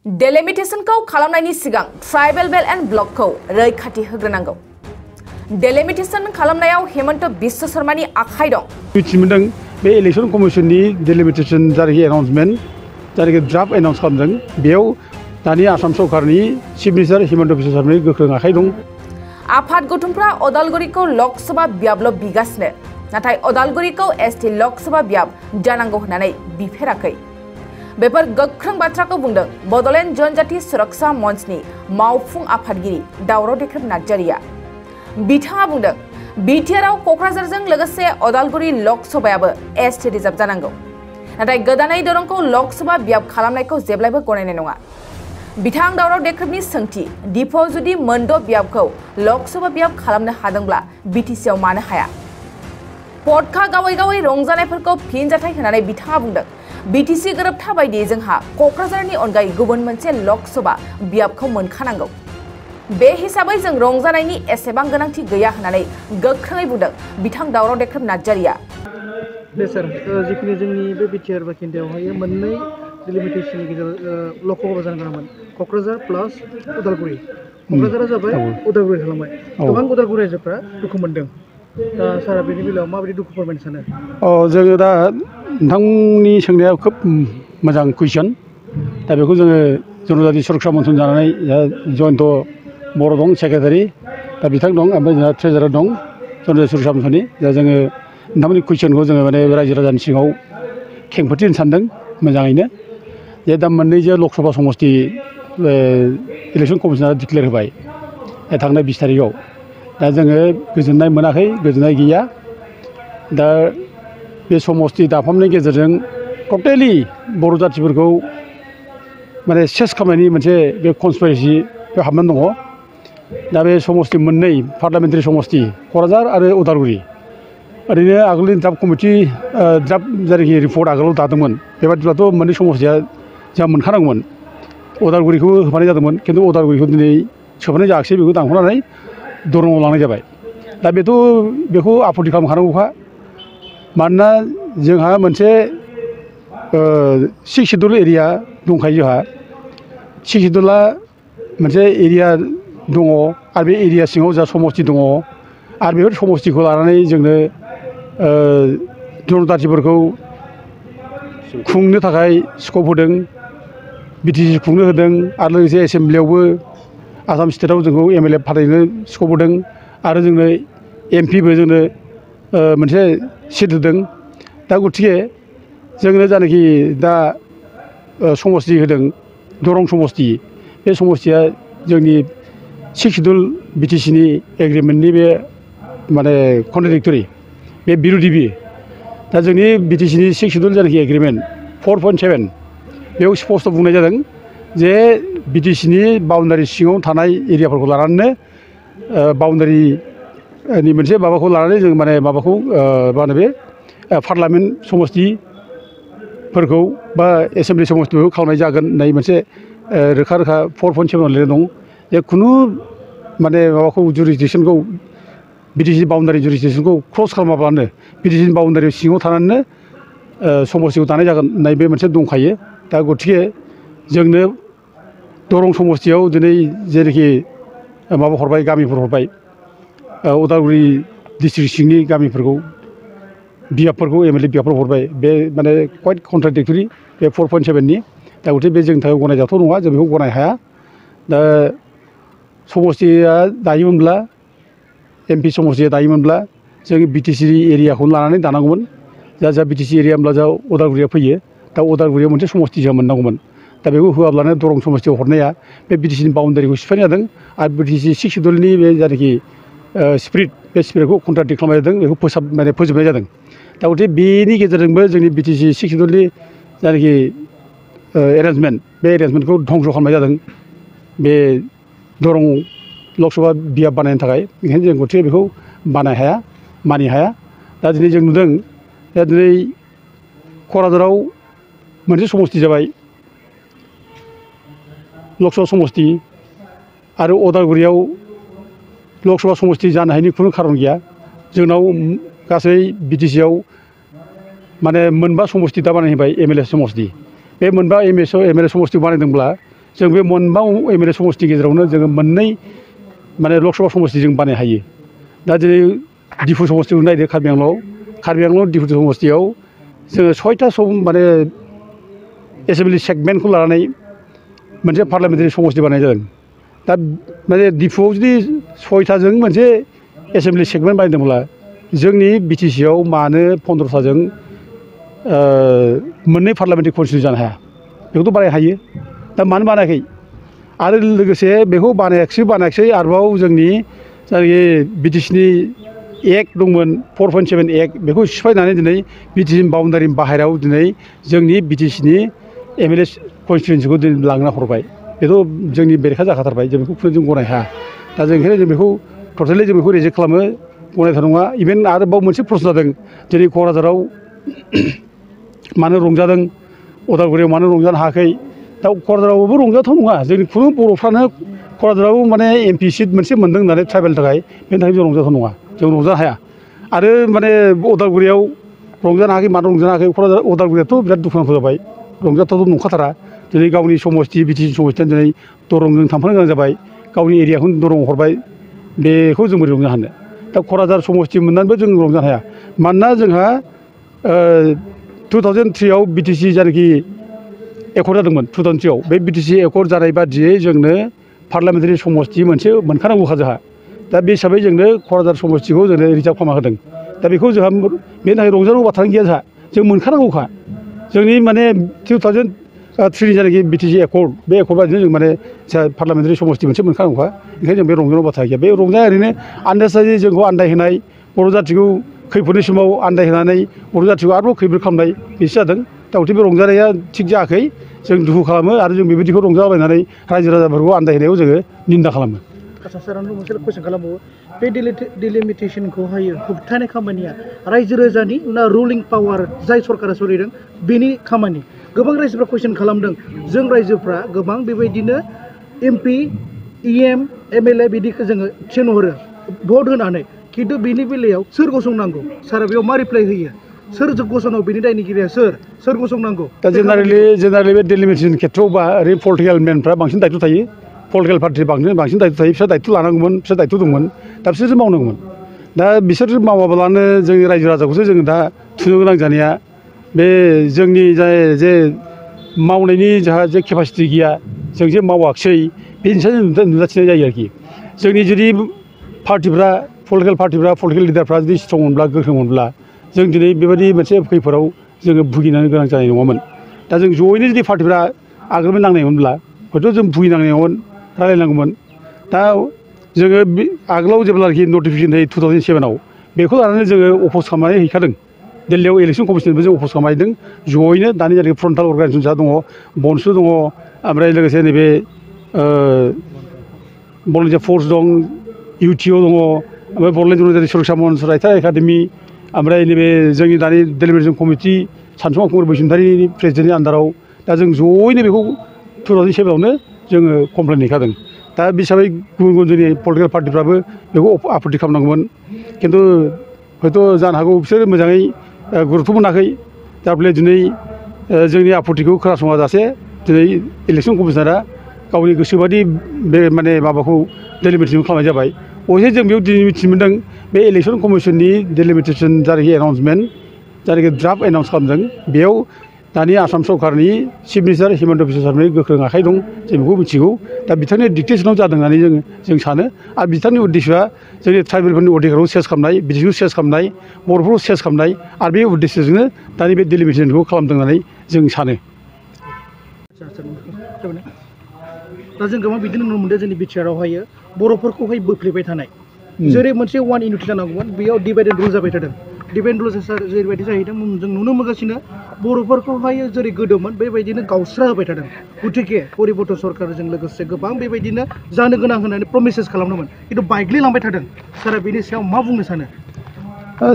डेलिमिटेशनखौ खालामनायनि सिगां tribal belt and ब्लकखौ रैखाथि होग्रोनांगौ। डेलिमिटेशन खालामनायाव हेमन्त बिश्व शर्मानि आखाइ दं। मिथिमोनदों बे इलेक्शन कमिशननि डेलिमिटेशन जारिखि एनाउन्समेन्ट जारिखि ड्राफ्ट एनाउन्स खालामदों बेयाव दानि आसाम सरकारनि चिफ मिनिस्टार हेमन्त बिश्व शर्मानि गोख्रों आखाइ दं। आफाद गौथुमफ्रा अदालगुरिखौ लकसभा बियाबल' बिगासिनो, नाथाय अदालगुरिखौ एसटि लकसभा बियाब जानांगौ होननानै बिफेराखै। बेफोर गोख्रों बाथ्राखौ बुंदों बड'लेण्ड जनजाति सुरक्षा मंचनि मावफुं आफादगिरि दावराव देख्रेब नार्जारिया। बिथाङा बुंदों बिटिआरआव क'क्राझारजों लोगोसे अदालगुरि लकसभायाबो एसटि रिजार्भ जानांगौ, नाथाय गोदानै दरंखौ लकसभा बियाब खालामनायखौ जेब्लाबो गनायनाय नङा। बिथां दावराव देख्रेबनि सोंथि, दिपआव जुदि मोनद' बियाबखौ लकसभा बियाब खालामनो हादोंब्ला बिटिसिआव मानो हाया? पदखा गावै गावै रंजानायफोरखौ फिनजाथाय होनानै बिथाङा बुंदों बिटिसि गोरोबथा बायदियै जोंहा क'क्राझारनि अनगायै गुबुन मोनसे लकसभा बियाबखौ मोनखानांगौ। बे हिसाबै जों रंजानायनि एसेबां गोनांथि गैया होननानै गोख्रोङै बुंदों बिथां दावराव देख्रेब नार्जारिया। दे सार, जिखिनि जोंनि बे बिटिआर बाखिन्दायावहाय मोननै डिलिमिटेशननि गेजेराव लकसभा जानो गोनांमोन, क'क्राझार प्लास उदालगुरि। क'क्राझारा जाबाय उदालगुरि खालामबाय। गोबां उदालगुरि रायजोफ्रा दुखु मोनदों। दा सारा बेनि बेलायाव माबायदि दुखु फोरमायनो सानो? जोङो दा नोंथांनि सोंनाया खोब मोजां कुइसन। दा बेखौ जोङो जनजाति सुरक्षा मंच जानानै जयन्त बर' दं सेक्रेटारि, दा बिथां दं, ओमफ्राय जोंहा ट्रेजारार दं जनजाति सुरक्षा मंचनि। दा जोङो नोंथांमोननि कुइसनखौ जोङो माने रायजो राजानि सिगाङाव खेंफोरथि होनो सानदों मोजाङैनो। जे दा मोननै जे लकसभा समस्ति इलेक्सन कमिसना डिक्लेयार होबाय थांनाय 20 तारिखआव। दा जोङो गोजोननाय मोनाखै, गोजोननाय गैया। दा बे समस्ति दाफामनायनि गेजेरजों टटेलि बर' जाथिफोरखौ माने सेस खालामनायनि मोनसे बे कनस्पिरेसि बे हाबनानै दङ। दा बे समस्ति मोननै पार्लियामेन्टारि समस्ति क'क्राझार आरो उदालगुरि, ओरैनो आगोलनि ड्राफ्ट कमिटि ड्राफ्ट जायखि रिपर्ट आगोलाव दादोंमोन बेबादिब्लाथ' मोननै समस्तिया जोंहा मोनखानांगौमोन। उदालगुरिखौबो होफानाय जादोंमोन, खिन्थु उदालगुरिखौ दिनै सोफानाय जायाखिसै, बेखौ दानख'नानै दरंआव लांनाय जाबाय। दा बेखौ आपत्ति खालामखानांगौखा। मानोना जोंहा मोनसे 6 सिडुल एरिया दंखायो। जोंहा 6 सिडुला मोनसे एरिया दङ आरो बे एरिया सिङाव जा समस्ति दङ आरो बेफोर समस्तिखौ लानानै जोंनो जनजातिफोरखौ खुंनो थाखाय स्कप होदों, बिटिसि खुंनो होदों, आरो लोगोसे एसेमब्लियावबो आसाम स्टेटआव जोंखौ एमएलए फाथायनो स्कप होदों, आरो जोंनो एमपिबो जोंनो मोनसे सिट होदों। दा गथिखे जोंनो जानाखि दा समस्ति होदों दरं समस्ति, बे समस्तिया जोंनि 6 सिडुल बिटिसिनि एग्रिमेन्टनि बे माने कन्ट्राडिक्टरि, बे बिरुदि बियो। दा जोंनि बिटिसिनि 6 सिडुल जानाखि एग्रिमेन्ट 4.7 बेयाव स्पष्ट बुंनाय जादों जे बिटिसिनि बाउन्डारि सिङाव थानाय एरियाफोरखौ लानानैनो बाउन्डारिनि मोनसे माबाखौ लानानै जों माने माबाखौ मा होनो बे पार्लियामेन्ट समस्तिफोरखौ बा एसेमब्लि समस्तिफोरखौ खालामनाय जागोन होननाय मोनसे रोखा रोखा 4.7 लिरनाय दं। जे खुनु माने माबाखौ जुरिसडिक्सनखौ बिटिसि बाउन्डारि जुरिसडिक्सनखौ क्रस खालामाब्लानो बिटिसिनि बाउन्डारि सिङाव थानानैनो समस्तिखौ दानाय जागोन होननाय बे मोनसे दंखायो। दा गथिखे जोंनो दरं समस्तियाव दिनै जेरैखि माबा हरबाय, गामिफोर हरबाय, उदालगुरि डिस्ट्रिक्ट सिंनि गामिफोरखौ बियाबफोरखौ एमएलए बियाबफोर हरबाय। बे माने कुवाइट कन्ट्राडिक्टरि बे 4.7नि। दा गथिखे बे जोंनि थाखाय गनायजाथाव नङा, जों बेखौ गनायनो हाया। दा समस्तिया दायोमोनब्ला, एमपि समस्तिया दायोमोनब्ला जों बिटिसि एरियाखौनो लानानै दानांगौमोन। जा बिटिसि एरिया होनब्ला जा उदालगुरिया फैयो। दा उदालगुरियाव मोनसे समस्ति जों मोननांगौमोन। दा बेखौ होआब्लानो दरं समस्तियाव हरनाया बे बिटिसिनि बाउन्डारिखौ सिफायनाय जादों, आरो बिटिसि 6 सिडुलनि बे जायनाखि स्पिरिट, बे स्पिरिटखौ कन्ट्राडिक्ट खालामनाय जादों, बेखौ फोजोबनाय जादों। दा गथिखे बेनि गेजेरजोंबो जोंनि बिटिसि 6 सिडुलनि जायनाखि एरेन्जमेन्ट, बे एरेन्जमेन्टखौ धंस' खालामनाय जादों बे दरं लकसभा बियाब बानायनो थाखाय। बेखायनो जों गथिखे बेखौ बानायनो हाया, मानिनो हाया। दा दिनै जों नुदों, दा दिनै क'क्राझाराव मोनसे समस्ति जाबाय लकसभा समस्ति, आरो उदालगुरियाव लकसभा समस्ति जानो हायिनि खुनु खारन गैया। जोंनाव गासै बिटिसिआव माने मोनबा समस्ति दा बानायबाय एमएलए समस्ति। बे मोनबा एमएलए समस्ति बानायदोंब्ला जों बे मोनबा एमएलए समष्टिनि गेजेरावनो जोङो मोननै माने लकसभा समष्टि जों बानायनो हायो दा दिनै डिफु समष्टिखौ नायदो कार्बि आंलं डिफु समष्टियाव जोङो 6टा माने एसेम्बलि सेगमेन्टखौ लानानै मोनसे पार्लियामेन्टारि समष्टि बानायनाय जादों दा माने डिफुआव जुदि 6टाजों मोनसे एसेम्बलि सेगमेन्ट बानायदोंब्ला जोंनि बिटिसिआव मानो 15टाजों मोननै पार्लियामेन्टारि कन्स्टिटिउसन जानो हाया बेखौथ' बानायनो हायो दा मानो बानायाखै आरो लोगोसे बेखौ बानायाखिसै आरोबाव जोंनि जायनाखि बिटिसिनि एक्ट दंमोन 4.7 एक्ट बेखौ सिफायनानै दिनै बिटिसि बाउन्डारिनि बाहेरायाव दिनै जोंनि बिटिसिनि एमएलए कन्स्टिटुयेन्सिखौ दिनै लांना हरबाय बेथ' जोंनि बेरेखा जाखाथारबाय जों बेखौ जों गनाय हाया दा जों ओंखायनो जों बेखौ टटेलि जों बेखौ रिजेक्ट खालामो गनायथाव नङा इभेन आरोबाव मोनसे प्रश्न जादों दिनै क'क्राझाराव मानो रंजादों उदालगुरियाव मानो रंजानो हायाखै दा क'क्राझारावबो रंजाथाव नङा जोंनि खुनु बर'फ्रानो क'क्राझाराव माने एमपि सिट मोनसे मोन्दों होननानै ट्राइबेलनि थाखाय बेनि थाखाय जों रंजाथाव नङा जों रंजानो हाया आरो माने उदालगुरियाव रंजानो हायाखै मानो रंजानो हायाखै क'क्राझार उदालगुरियाथ' बिराद दुखुनांथाव जाबाय रंजाथावथ' नंखाथारा दिनै गावनि समष्टि बिटिसि समष्टियानो दिनै दरंजों थांफानो गोनां जाबाय गावनि एरियाखौनो दरं हरबाय बेखौ जों बोरै रंजानो हानो दा क'क्राझार समष्टि मोननानैबो जों रंजानो हाया मानोना जोंहा 2003आव बिटिसि जायनाखि एकर्ड जादोंमोन 2003आव बे बिटिसि एकर्ड जानाय बादियै जोंनो पार्लियामेन्टारि समष्टि मोनसे मोनखानांगौखा जोंहा दा बे हिसाबै जोंनो क'क्राझार समष्टिखौ जोंनो रिजार्भ खालामना होदों दा बेखौ जोंहा बेनि थाखाय रंजानांगौ बाथ्रायानो गैया जोंहा जों मोनखानांगौखा जोंनि माने 2003नि जायनाखि बिटिसि एकर्ड बे एकर्ड बादिनो जों माने पार्लियामेन्टारि समष्टि मोनसे मोनखानांगौखा ओंखायनो जों बे रंजानांगौ बाथ्रा गैया बे रंजानाया ओरैनो आन्दाजै जोंखौ आन्दायहोनाय बर' जाथिखौ खैफोदनि समाव आन्दायहोनानै बर' जाथिखौ आरोबाव खैफोद खालामनाय बेसो जादों दा बे रंजानाया थिग जायाखै जों दुखु खालामो आरो जों बेबायदिखौ रंजालाबायनानै रायजो राजाफोरखौ आन्दायहोनायाव जोङो निन्दा खालामो आच्चा सार आं मोनसे कुइसन खालामबावो बे डिलिमिटेसनखौहाय होबथानाय खामानिया रायजो राजानि ना रुलिं पावार जाय सरकारा सोलिदों बेनि खामानि गोबां रायजोफ्रा कुइसन खालामदों जों रायजोफ्रा गोबां बेबायदिनो एमपि इएम एमएलए बिदिखौ जोङो थिनहरो भट होनानै खिन्थु बेनि बेलायाव सोर गसंनांगौ सारा बेयाव मा रिप्लाइ होयो सोर गसंनांगौ बेनि दायनिगिरिया सोर गसंनांगौ दा जेनेरेलि बे डिलिमिटेसन खेथ्रआवबा ओरैनो पलिटिकेल मेनफ्रा बांसिन दायित्व थायो पलिटिकेल पार्टि बांसिन दायित्व थायो बिसोर दायित्व लानांगौमोन बिसोर दायित्व दंमोन दा बिसोरसो मावनांगौमोन दा बिसोर मावाब्लानो जोंनि रायजो राजाखौसो जोङो दा थुनो गोनां जानाया बे जोंनि जे मावनायनि जोंहा जे केपासिटि गैया जों जे मावाखिसै बेनि सायाव नुजाथिनाय जायो आरोखि जोंनि जुदि पार्टिफ्रा पलिटिकेल लिडारफ्रा जुदि स्ट्रंमोनब्ला गोख्रोंमोनब्ला जों दिनै बेबायदि मोनसे खैफोदाव जोङो भुगिनांनो गोनां जानाय नङामोन दा जों जयैनो जुदि पार्टिफ्रा आगोलनिफ्राय नांनायमोनब्ला हयथ' जों भुगिनांनायावमोन रायलायनांगौमोन दा जोङो आगोलाव जेब्लानाखि नटिफिकेसन होयो 2007आव बेखौ लानानै जोङो अपज खालामनानै हैखादों दिल्लीयाव इलेक्सन कमिसननिबो जों अपज खालामहैदों जयैनो दानि जायगायाव फ्रन्टाल अर्गानाइजेसन जा दङ बनसु दङ ओमफ्राय लोगोसे नैबे भलुन्टियार फर्स दं इउटिअ दङ ओमफ्राय बड'लेण्ड जनजाति सुरक्षा मन्च रायथार एकाडेमि ओमफ्राय नैबे जोंनि दानि डेलिब्रेशन कमिटि सानसुमा कुमार बैसुमतारिनि प्रेसिडेन्टनि आन्दाराव दा जों जयैनो बेखौ 2007आवनो जोङो कमप्लेन हैखादों दा बे हिसाबै गुबुन जोंनि पलिटिकेल पार्टिफ्राबो बेखौ आपत्ति खालामनांगौमोन खिन्थु हयथ' जानो हागौ बिसोर मोजाङै गुरुत्व मोनाखै दा बले दिनै जोंनि आपत्तिखौ खोनासङा जासे दिनै इलेक्सन कमिसनारा गावनि गोसोबादि बे माने माबाखौ डेलिमिटेसन खालामनाय जाबाय अबयसे जों बेयाव दिनै मिथिनो मोन्दों बे इलेक्सन कमिसननि डेलिमिटेसन जायनाखि एनाउन्समेन्ट जायनाखि ड्राफ्ट एनाउन्स खालामदों बेयाव दानि आसाम सरकारनि चिफ मिनिस्टार हिमन्त बिश्व शर्मानि गोख्रों आखाइ दं जों बेखौ मिथिगौ दा बिथांनि डिक्टेसनाव जादों होननानै जों सानो आरो बिथांनि उद्देश्यआ जोंनि ट्राइबेलफोरनि अधिकारखौ सेस खालामनाय बिटिसिखौ सेस खालामनाय बर'फोरखौ सेस खालामनाय आरो बे उद्देश्यजोंनो दानि बे डेलिमिटेसनखौ खालामदों होननानै जों सानो दा जों गोबां बिदिनो नुनो मोनदों जोंनि बिटिआरआवहाय बर'फोरखौहाय बोफ्लेबाय थानाय जेरै मोनसे वान इउनिटि जानांगौमोन बेयाव डिभाइड एन्ड रुल जाबाय थादों डिभाइड रुल जेरैबायदि जाहैदों जों नुनो मोनगासिनो बर'फोरखौहाय जेरै गोदोमोन बेबायदिनो गावस्रा होबाय थादों गतिके परिबर्तन सरकारजों लोगोसे गोबां बेबायदिनो जानो गोनां होननानै प्रमिसेस खालामदोंमोन खिन्थु बायग्लिलांबाय थादों सारा बेनि सायाव मा बुंनो सानो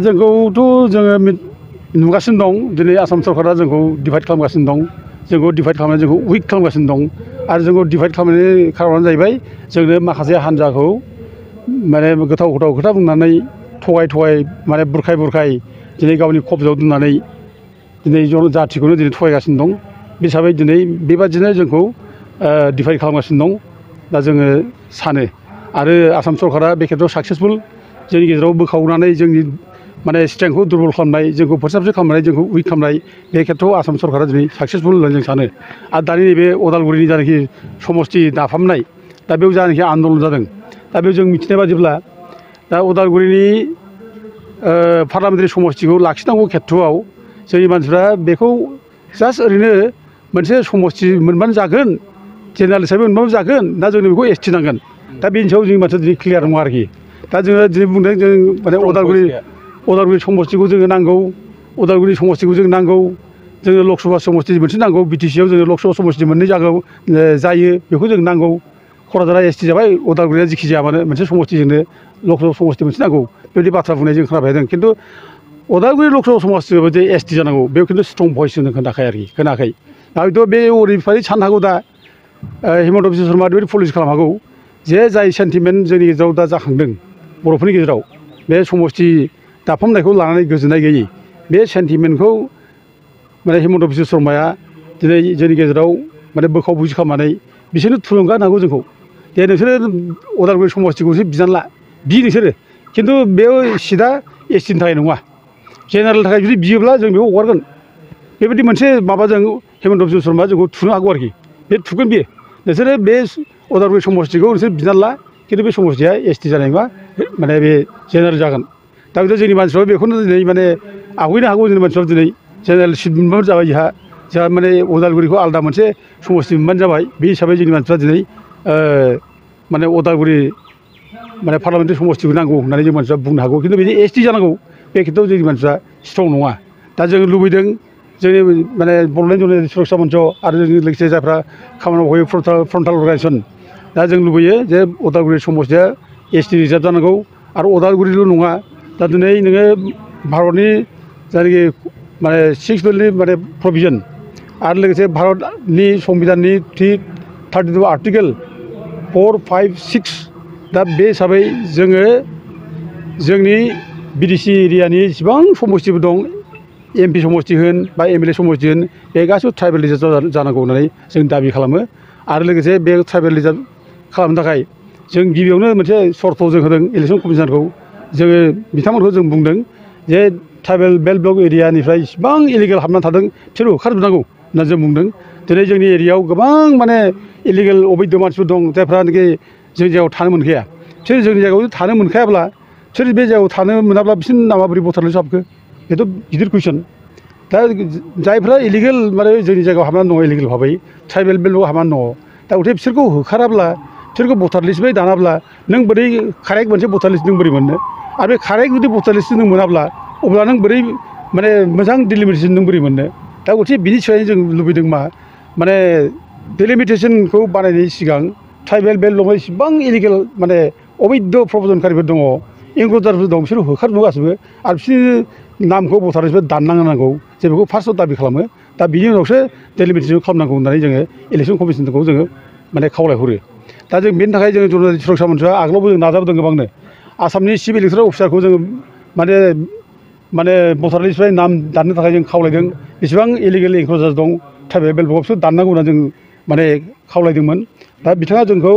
जोंखौथ' जोङो नुगासिनो दं दिनै आसाम सरकारा जोंखौ डिभाइड खालामगासिनो दं जोंखौ डिभाइड खालामनानै जोंखौ उइक खालामगासिनो दं आरो जोंखौ डिभाइड खालामनायनि खारनानो जाहैबाय जोंनो माखासे हान्जाखौ माने गोथाव खोथा बुंनानै थगाय माने बुरखाय दिनै गावनि खबजायाव दोननानै दिनै जाथिखौनो दिनै थगायगासिनो दं बे हिसाबै दिनै बेबादिनो जोंखौ डिफाइन खालामगासिनो दं दा जोङो सानो आरो आसाम सरकारा बे खेत्रआव साक्सेसफुल जोंनि गेजेराव बोखावनानै जोंनि माने स्ट्रेंथखौ दुरबल खालामनाय जोंखौ फोसाबसो खालामनाय जोंखौ उइक खालामनाय बे खेत्रआव आसाम सरकारा दिनै साक्सेसफुल होननानै जों सानो आरो दानि नैबे अदालगुरिनि जानाखि समस्ति दाफामनाय दा बेयाव जानाखि आन्दलन जादों दा बेयाव जों मिथिनाय बादिब्ला दा अदालगुरिनि पार्लामेन्टारि समस्तिखौ लाखिनांगौ खेत्रआव जोंनि मानसिफ्रा बेखौ जास्ट ओरैनो मोनसे समस्ति मोनबानो जागोन जेनेरेल हिसाबै मोनबाबो जागोन दा जोंनो बेखौ एसटि नांगोन दा बेनि सायाव जोंनि मानसिया दिनै क्लियार नङा आरोखि दा जोङो दिनै बुंदों जों माने अदालगुरि समस्तिखौ जोङो नांगौ अदालगुरि समस्तिखौ जों नांगौ जोङो लकसभा समस्ति मोनसे नांगौ बिटिसिआव जोङो लकसभा समस्ति मोननै जायो बेखौ जों नांगौ क'क्राझारा एसटि जाबाय अदालगुरिया जिखि जाया मानो मोनसे समस्ति जोंनो लकसभा समस्ति मोनसे नांगौ बेबायदि बाथ्रा बुंनाय जों खोनाबाय थादों खिन्थु अदालगुरि लकसभा समस्तिआव जे एसटि जानांगौ बेयाव खिन्थु स्ट्रं भइस होनो खोनायाखै दा हयथ' बे ओरैबायदि साननो हागौ दा हिमन्त बिश्व शर्मा ओरैबायदि पलिसि खालामनो हागौ जे जाय सेन्टिमेन्ट जोंनि गेजेराव दा जाखांदों बर'फोरनि गेजेराव बे समस्ति दाफामनायखौ लानानै गोजोननाय गैयै बे सेन्टिमेन्टखौ माने हिमन्त बिश्व शर्माया दिनै जोंनि गेजेराव माने बोखाव बुजि खालामनानै बिसोरनो थुलुंगा होनांगौ जोंखौ दे नोंसोरो अदालगुरि समस्तिखौसो बिनानै ला नोंसोरो खिन्थु बे सिटआ एसटिनि थाखाय नङा जेनेरेलनि थाखाय जुदि बियोब्ला जों बेखौ हगारगोन बेबायदि मोनसे माबाजों हिमन्त बिश्व शर्मा जोंखौ थुनो हागौ आरोखि बे थुगोन बियो नोंसोरो बे अदालगुरि समस्तिखौ नोंसोर बिनानै ला खिन्थु बे समस्तिया एसटि जानाय नङा माने बे जेनेरेल जागोन दा बिदिनो जोंनि मानसिफ्रा बेखौनो दिनै माने आवगायनो हागौ जोंनि मानसिफ्रा दिनै जेनेरेल सिट मोनबानो जाबाय जोंहा माने अदालगुरिखौ आलादा मोनसे समस्ति मोनबानो जाबाय बे हिसाबै जोंनि मानसिफ्रा दिनै माने अदालगुरि माने पार्लामेन्टारि समस्तिखौ नांगौ होननानै जों मानसिफ्रा बुंनो हागौ खिन्थु बिदि एसटि जानांगौ बे खेत्रआव जोंनि मानसिफ्रा स्ट्रं नङा दा जों लुबैदों जोंनि माने बड'लेण्ड जन सुरक्षा मन्च आरो जों लोगोसे जायफ्रा खामानि मावयो फ्रन्टाल अर्गानाइजेसन दा जों लुबैयो जे अदालगुरि समस्तिया एसटि रिजार्भ जानांगौ आरो अदालगुरिल' नङा दा दिनै नोङो भारतनि जायनाखि माने 6 बिलनि माने प्रभिजन आरो लोगोसे भारतनि संबिधाननि 32 आर्टिकेल 4, 5, 6 दा बे हिसाबै जोङो जोंनि बिटिसि एरियानि जेसेबां समस्तिफोर दं एमपि समस्ति होन बा एमएलए समस्ति होन बे गासिबो ट्राइबेल रिजार्भ जानांगौ होननानै जों दाबि खालामो आरो लोगोसे बे ट्राइबेल रिजार्भ खालामनो थाखाय जों गिबियावनो मोनसे सर्त जों होदों इलेक्सन कमिसनारखौ जोङो बिथांमोनखौ जों बुंदों जे ट्राइबेल बेल्ट ब्लक एरियानिफ्राय इसिबां इलिगेल हाबनानै थादों बिसोरखौ होखारजोबनांगौ होननानै जों बुंदों दिनै जोंनि एरियायाव गोबां माने इलिगेल अबैध मानसिफोर दं जायफ्रानोखि जोंनि जायगायाव थानो मोनखाया बिसोर जोंनि जायगायाव थानो मोनखायाब्ला बिसोर बे जायगायाव थानो मोनाब्ला बिसोरनि नामा बोरै भटार लिस्टआव हाबखो बेथ' गिदिर कुइसन दा जायफ्रा इलिगेल माने जोंनि जायगायाव हाबनानै दङ इलिगेल भाबै ट्राइबेल बेल्टआव हाबनानै दङ दा गथे बिसोरखौ होखाराब्ला बिसोरखौ भटार लिस्टनिफ्राय दानाब्ला नों बोरै कारेक्ट मोनसे भटार लिस्ट नों बोरै मोननो आरो बे कारेक्ट जुदि भटार लिस्ट नों मोनाब्ला अब्ला नों बोरै माने मोजां डिलिमिटेसन नों बोरै मोननो दा गथे बिनि सायाव जों लुबैदों माने डिलिमिटेसनखौ बानायनायनि सिगां ट्राइबेल बेल्टआव इसिबां इलिगेल माने अबैध प्रबजनकारिफोर दङ इंग्रजारफोर दं बिसोर होखारजोबो गासैबो आरो बिसोरनि नामखौ भटार लिस्टआव दाननांगौ जों बेखौ फार्स्टआव दाबि खालामो दा बिनि उनावसो डिलिमिटेसन खालामनांगौ होननानै जोङो इलेक्सन कमिसनखौ जोङो माने खावलायहरो दा जों बेनि थाखाय जोङो जन सुरक्षा मन्थ्रिया आगोलावबो जों नाजाबोदों गोबांनो आसामनि चिफ इलेक्ट'रेल अफिसारखौ जोङो माने भटार लिस्टनिफ्राय नाम दाननो थाखाय जों खावलायदों बेसेबां इलिगेल इंक्रजार्स दं ट्राइबेल बेल्टआव बिसोर दाननांगौ होनना जों माने खावलायदोंमोन दा बिथाङा जोंखौ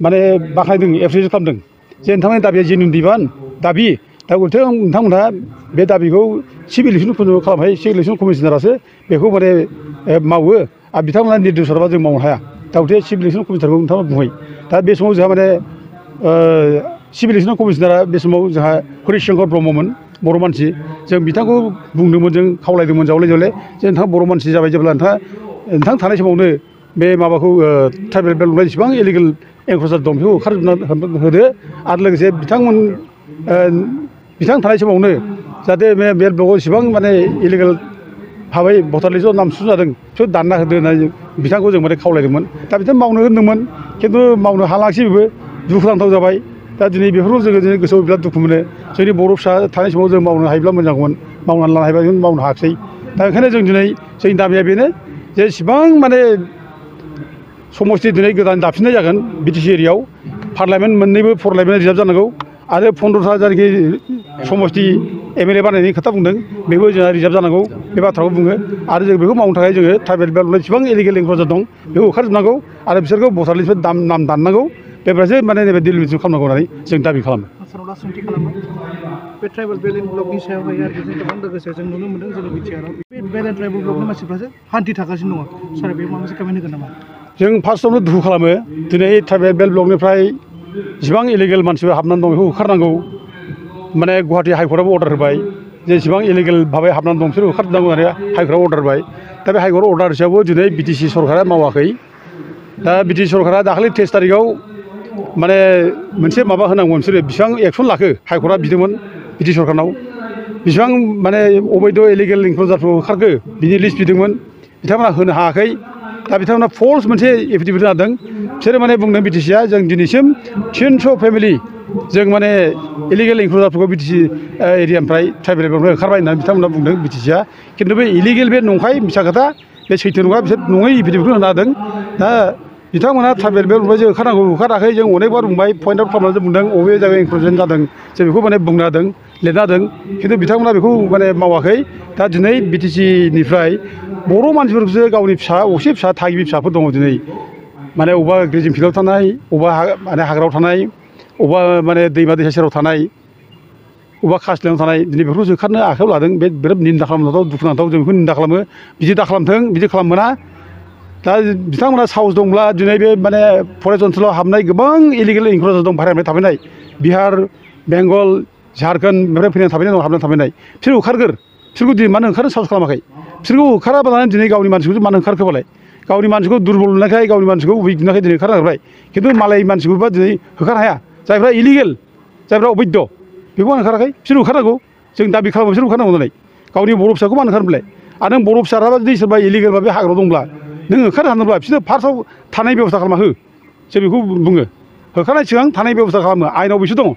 माने बाख्नायदों एप्रिसियेट खालामदों जे नोंथांमोननि दाबिया जेनुइन दाबि दा नोंथांमोनहा बे दाबिखौ चिफ इलेक्सन खालामहाय चिफ इलेक्सन कमिसनारासो बेखौ माने मावो आरो बिथांमोनहा निर्देश हराबा जों मावनो हाया दा गथे चिफ इलेक्सन कमिसनारखौ नोंथांमोना बुंबाय दा बे समाव जोंहा माने चिफ इलेक्सन कमिसनारा बे समाव जोंहा हरिश शंकर ब्रह्ममोन बर' मानसि जों बिथांखौ बुंदोंमोन जों खावलायदोंमोन जावले जे नोंथाङा बर' मानसि जाबाय जेब्ला नोंथां थानाय समावनो बे माबाखौ ट्राइबेल बेल्टआव जेसेबां इलिगेल एंक्रजार दं बेखौ होखारजोबना होदो आरो लोगोसे बिथां थानाय समावनो जाहाथे बे बेल्टआव इसेबां माने इलिगेल भाबै भटार लिस्टआव नाम सुजादों बिसोर दानना होदो होननानै बिथांखौ जों माने खावलायदोंमोन दा बिथां मावनो होनदोंमोन खिन्थु मावनो हालाखिसै बेबो दुखुनांथाव जाबाय दा दिनै बेफोरखौ जोङो दिनै गोसोआव बिराद दुखु मोनो जोंनि बर' फिसा थानाय समाव जों मावनो हायोब्ला मोजांमोन मावनानै लानो हायोब्ला जों मावनो हायाखिसै दा ओंखायनो जों दिनै जोंनि दाबिया बेनो जे इसिबां माने समस्ति दिनै गोदान दाफिननाय जागोन बिटिसि एरियायाव पार्लामेन्ट मोननैबो पार्लामेन्ट रिजार्भ जानांगौ आरो 15था जायनाखि समस्ति MLA बानायनायनि खोथा बुंदों बेबो जोंहा रिजार्भ जानांगौ बे बाथ्राखौ बुङो आरो जों बेखौ मावनो थाखाय जोङो ट्राइबेल बेल्टआव जेसेबां इलिगेल एंक्र'चार दं बेखौ होखारजोबनांगौ आरो बिसोरखौ भटार लिस्टनिफ्राय नाम दाननांगौ बेबायदिसो माने नैबे डिलिमिटेसन खालामनांगौ होननानै जों दाबि खालामो। आसामाव सोंथि खालामो बे ट्राइबेल बेल्ट एन्ड ब्लकनि सायावहाय आरो बेजों गोबां लोगोसे जों नुनो मोनदों जोंनि बिटिआरआव बे बेल्ट एन्ड ट्राइबेल ब्लकनि मानसिफ्रासो हान्थि थागासिनो दङ सार बेयाव माबा मोनसे खामानि होगोन नामा? जों फार्स्टआवनो दुखु खालामो दिनै ट्राइबेल बेल्ट ब्लकनिफ्राय जेसेबां इलिगेल मानसिफोर हाबनानै दं बेखौ होखारनांगौ माने गुवाहाटि हाइकर्टआबो अर्डार होबाय जेसेबां इलिगेल भाबै हाबनानै दं बिसोर होखारनांगौ होननानै हाइकर्टआव अर्डार होबाय दा बे हाइकर्ट अर्डार हिसाबाव दिनै BTC सरकारा मावाखै दा BTC सरकारा दाखालि 23 तारिखआव माने मोनसे माबा होनांगौमोन बिसोरो बेसेबां एक्सन लाखो हाइकर्टआ बिदोंमोन BTC सरकारनाव बेसेबां माने अबैध इलिगेल एंक्र'चारफोरखौ होखारखो बिनि लिस्ट बिदोंमोन बिथांमोना होनो हायाखै दा बिथांमोना फल्स मोनसे एफिडेभिट होदों बिसोरो माने बुंदों BTCआ जों दिनैसिम 300 फेमिलि जों माने इलिगेल एंक्र'चारफोरखौ BTC एरियानिफ्राय ट्राइबेल बेल्टनिफ्राय होखारबाय होननानै बिथांमोना बुंदों BTCआ खिन्थु बे इलिगेल बे नंखाय मिसा खोथा बे सैथो नङा बिसोर नङै एफिडेभिटखौ होनो हादों दा बिथांमोना ट्राइबेल बेल्टनिफ्राय जों होखारनांगौ होखाराखै जों अनेकबार बुंबाय पइन्ट आउट खालामनानै बुंदों बबे जायगायाव एंक्र'चमेन्ट जादों जों बेखौ माने बुंनो हादों लिरना होदों खिन्थु बिथांमोना बेखौ माने मावाखै दा दिनै BTCनिफ्राय बर' मानसिफोरखौसो गावनि फिसा असे फिसा थागिबि फिसाफोर दङ दिनै माने अबेबा ग्रेजिं फिल्डआव थानाय अबेबा माने हाग्रायाव थानाय अबेबा माने दैमा दैसा सेराव थानाय अबेबा कासलिङाव थानाय दिनै बेफोरखौ होखारनो आखायाव लादों बे बिराद निन्दा खालामनांथाव दुखुनांथाव जों बेखौ निन्दा खालामो बिदि दा खालामथों बिदि खालामनो मोना दा बिथांमोना साहस दंब्ला दिनै बे माने फरेस्ट ओनसोलाव हाबनाय गोबां इलिगेल एंक्र'चार दं बाहेरानिफ्राय थाफैनाय बिहार बेंगल झारखन्ड बेनिफ्राय फैनानै थाफैनाय दं हाबनानै थाफैनाय बिसोर होखारगोर बिसोरखौ दिनै मानो ओंखारनो साहस खालामाखै बिसोरखौ होखाराबालानो दिनै गावनि मानसिखौ मानो ओंखारखोबालाय गावनि मानसिखौ दुरबल नुनायखाय गावनि मानसिखौ उइक नुनायखाय दिनै होखारना होबाय खिन्थु मालाय मानसिखौबा दिनै होखारनो हाया जायफ्रा इलिगेल जायफ्रा अबैध बेखौ मानो ओंखाराखै बिसोर होखारनांगौ जों दाबि खालामो बिसोर होखारनांगौ नालाय गावनि बर' फिसाखौ मानो ओंखारनोलाय आरो नों बर' फिसाफ्राबा जुदि सोरबा इलिगेल बा बे हाग्रायाव दंब्ला नों होखारनो हानोब्ला बिसोरनो फार्स्टआव थानाय बेब'स्था खालामना हो जों बेखौ बुङो होखारनाय सिगां थानाय बेब'स्था खालामो आइनाव बिसोर दङ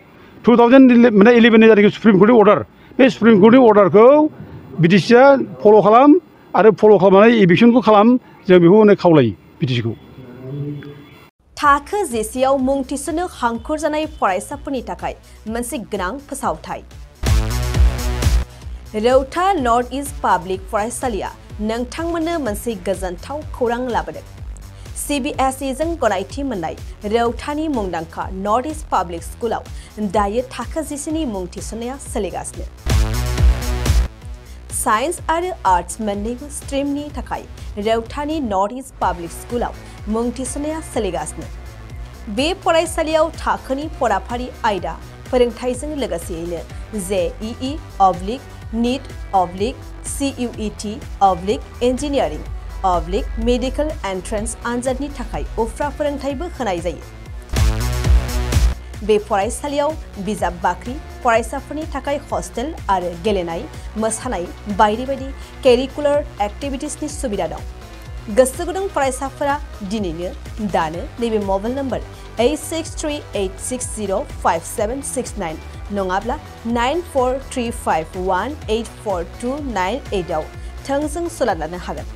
2011नि जायनाखि सुप्रिम कर्टनि अर्डार बे सुप्रिम कर्टनि अर्डारखौ BTCआ फल' खालाम आरो फल' खालामनानै इभिक्सनखौ खालाम जों बेखौ खावलायो BTCखौ। थाखो जिसेआव मुं थिसननो हांखुर जानाय फरायसाफोरनि थाखाय मोनसे गोनां फोसावथाय रौता नर्थ इस्ट पाब्लिक फरायसालिया नोंथांमोननो मोनसे गोजोनथाव खौरां लाबोदों CBSE जों गनायथि मोननाय रौतानि मुंदांखा नर्थ इस्ट पाब्लिक स्कुलाव दायो थाखो जिसेनि मुं थिसननाया सोलिगासिनो साइन्स आरो आर्ट्स मोन्नैबो स्ट्रिमनि थाखाय रौतानि नर्थ इस्ट पाब्लिक स्कुलाव मुं थिसननाया सोलिगासिनो बे फरायसालियाव थाखोनि फराफारि आयदा फोरोंथायजों लोगोसेयैनो JEE NEET CUET engineering medical entrance आनजादनि थाखाय उफ्रा फोरोंथायबो होनाय जायो बे फरायसालियाव बिजाब बाख्रि फरायसाफोरनि थाखाय हस्टेल आरो गेलेनाय मोसानाय बायदि बायदि केरिकुलार एक्टिभिटिसनि सुबिदा दं गोसो गुदुं फरायसाफोरा दिनैनो दानो नैबे मबाइल नम्बर 8638605769 नङाब्ला 9435184298 आव थोंजों सोलाद लानो हागोन